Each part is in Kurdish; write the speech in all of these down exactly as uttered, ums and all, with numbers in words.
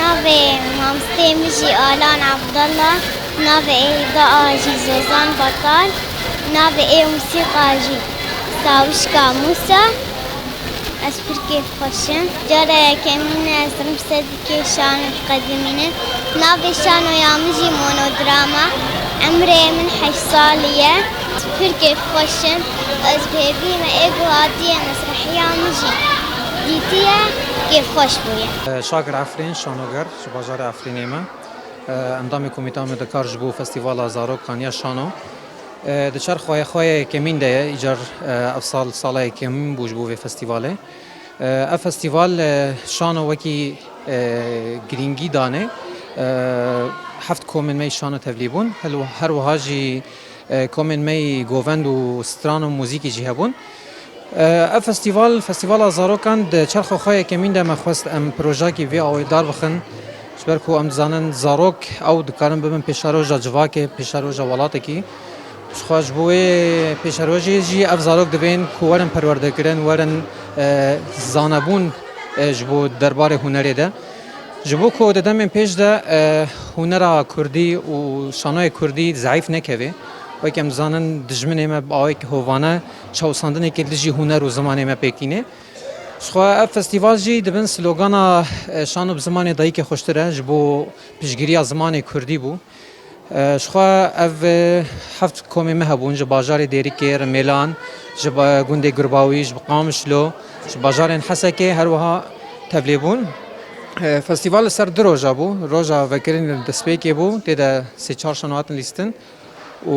Navê mamosteyê min jî Alan Abdallah, navê êda a jî Zozan Batal, navê ê musîqa jî Sawişka Musa. Ez pir kêfxweş im. Cara yekemîn e ez rûm ser dikê şano diqedimînim. Navê şanoya min jî Monodrama. Emrê min heşt salî ye. Ez pir kêfxweş im. Ez bi hêvî me ê ku hatiye mesrehiya min jî dîtiye, kêfxweş bûye. Şakir Efrîn, şanoger, ji bajarê Efrînê me. Endamê Komîta Amedekar ji bo Festîvala Zarokan ya Şano. Di çar xwaya xwe yekemîn de ye, îcar, ev sal sala yekemîn bû ji bo vê festîvalê. Ev festîval, şano wekî, girîngî dane. Heft komên me yî şano tevlî bûn. Hel-, her wiha jî, komên me yî govend û stran û muzîkî jî hebûn. Ev festîval, Festîvala Zarokan di çerxa xwe yekemîn de me xwest em projeyekî vê awayî dar bixin. Ji ber ku em dizanin zarok ew dikarin bibin pêşeroja civakê, pêşeroja welatekî. Jixwe ji bo wê pêşerojê jî ev zarok divên ku werin perwerdekirin, werin, e, zanebûn, e, ji bo derbarê hunerê de. Ji bo ku di demên pêş de, e, hunera kurdî û şanoyê kurdî zeîf nekeve. Wek em dizanin dijminê me bi awayekî hovane çawsandinekê li dijî huner û zimanê me pêk tîne. Jixwe ev festîval jî dibin slogana, e, şano bi zimanê dayikê xweştir e, ji bo piştgiriya zimanê kurdî bû. E, jixwe ev, e, heft komê me hebûn, ji bajarê Dêrikê, Rimêlan, ji ba-, gundê Gurbawî, ji Qamişlo, ji bajarên Hesekê her wiha tevlê bûn. E, festîval li ser du roja bû. Roja vekirinê li destpêkê bû, tê de sê çar şano hatin lîstin. Û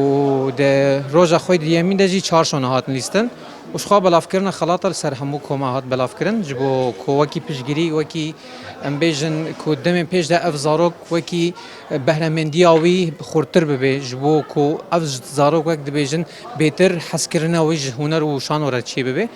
di roja xwe diyemîn de jî çar şano hatin lîstin. Û jixwe belavkirina xelata li ser hemû koma hat belavkirin. Ji bo ku wekî piştgirî, wekî em bêjin ku demên pêş de ev zarok wekî behremendiya wî xurtir bibe. Ji bo ku ev zarok wek dibêjin bêtir hezkirina wî ji huner û şano re çêbibe.